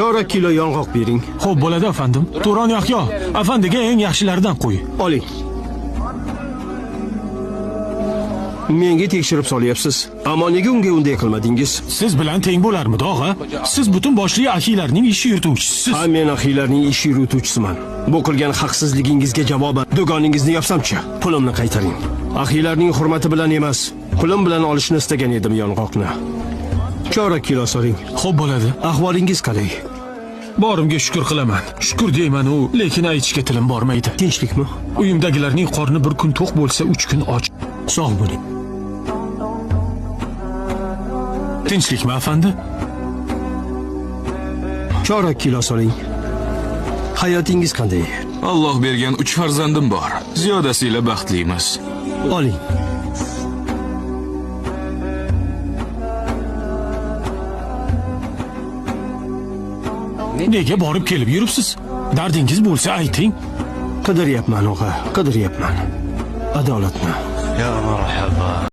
Chorak kilo yong'oq bering. Xo'p bo'ladi afandim. Turon Yahyo, afandiga eng yaxshilaridan qo'y. Oling. Menga tekshirib solyapsiz. Ammo nega unga unday qilmadingiz? Siz bilan teng bo'larmidi, og'a? Siz butun boshli ahiylarning ish yurituvchisiz. Ha, men ahiylarning ish yurituvchisiman. Bu qilgan haqsizligingizga javoban do'koningizni yopsamchi, pulimni qaytaring. Ahiylarning hurmati bilan emas, pulim bilan olishni istagan edim yong'oqni. Chorak kilo soling. Xo'p bo'ladi. Ahvolingiz qalay? Borimga shukr qilaman. Shukr deyman u, lekin aytishga tilim bormaydi. Tinchlikmi? Uyimdagilarning qorni bir kun to'q bo'lsa, 3 kun och. Sog' bo'ling. Tinchlikmi, afandi? Chorak kilo soling. Hayotingiz qanday? Alloh bergan 3 farzandim bor. Ziyodasiyla baxtlimiz. Oling. Nega borib kelib yuribsiz? Dardingiz bo'lsa ayting. Qidiryapman, og'a, qidiryapman. Adolatni. يا مرحبا.